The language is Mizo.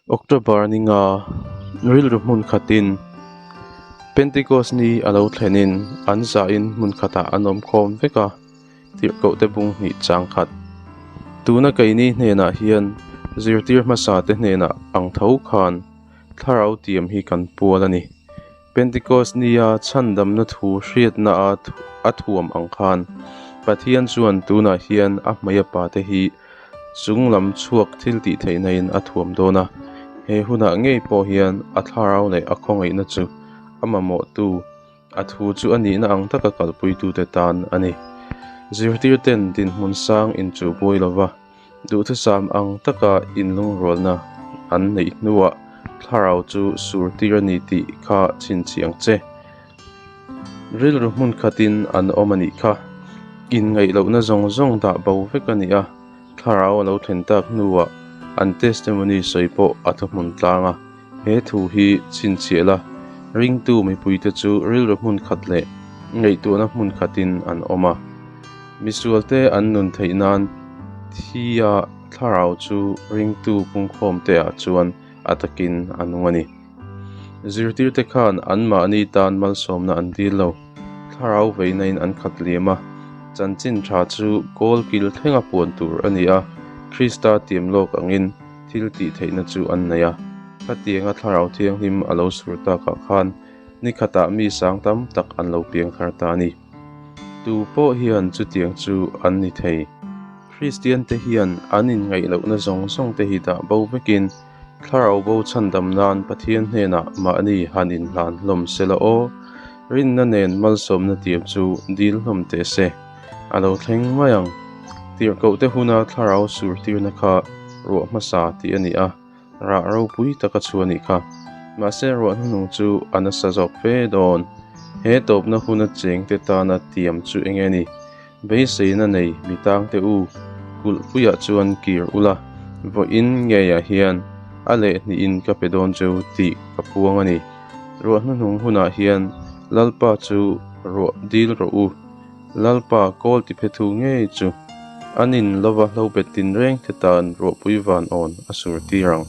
October ni nga rilru hmun khatin Pentecost ni a lo thlenin an zahin hmun khatah an awm khawm vek a, tirhkohte bung hnih chang khat. Tuna keini hnenah hian zirtir hmasa te hnenah ang tho khan thlarau tiam hi kan pual a ni. Pentecost nia chhandamna thu hriatna a thuam ang khan Pathian chuan tunah hian a hmei a pate hi Chung lam chhuak thil tih theihna in a thuam dawn a, he hunah ngei pawh hian a thlarau leh a khawngaihna chu a mamawhtu, a thu chu a nihna ang taka kalpuitute tan a ni. Zirtirten dinhmun sang inchuh buai lova duhthusam ang taka inlungrualna an neih hnuah thlarau chu surtir a ni tih kha chhinchhiah ang che. Rilru hmun khatin an awm a nih kha. Inngaihlohna zawng zawng dah bo vek a ni a, thlarau a lo thlen tak hnuah an testimony sawi pawh a thuhmun tlang a. He thu hi chhinchhiah la, ringtu mipuite chu rilru hmun khat leh ngaihtuahna hmun khatin an awm a. Misualte an nun theih nan thia thlarau chu ringtu pungkhawmte ah chuan a takin a nung a ni. Zirtirte khan anmahni tan malsawmna an dil lo. Thlarau veinain an khat liam a, chanchin tha chu kawl kil thlenga puan tur a ni a, Krista tiam lawk angin thil tih theihna chu an nei a. Khatianga Thlarau Thianghlim a lo sur takah khan ni khatah mi sang tam tak an lo piang thar ta a ni. Tu pawh hian chutiang chu an ni thei. Kristiante hian an inngaihlohna zawng zawng te hi dah bo vekin, Thlarau bo chhandam nan Pathian hnenah mahni han inhlan hlawm se la aw, rinna nen malsawmna tiam chu dil hlawm teh se, a lo thleng mai ang. Tirhkohte huna thlarau surtirna kha ruah hmasa tih a ni a, rah ropui taka chu a nih kha. Mahse ruah hnuhnung chu a nasa zawk fe dawn. He tawpna huna chengte tana tiam chu eng nge ni? Beiseina nei mi tangte u, kulhpuiah chuan kir ula, vawiin ngeiah hian a lehhnihin ka pe dawn cheu tih ka puang a ni. Ruah hnuhnung hunah hian Lalpa chu ruah dil rawh u, Lalpa kawl ti phe thu ngei chu a nin lova hlobet tinreng te tan ruahpui van awn a sur tir ang.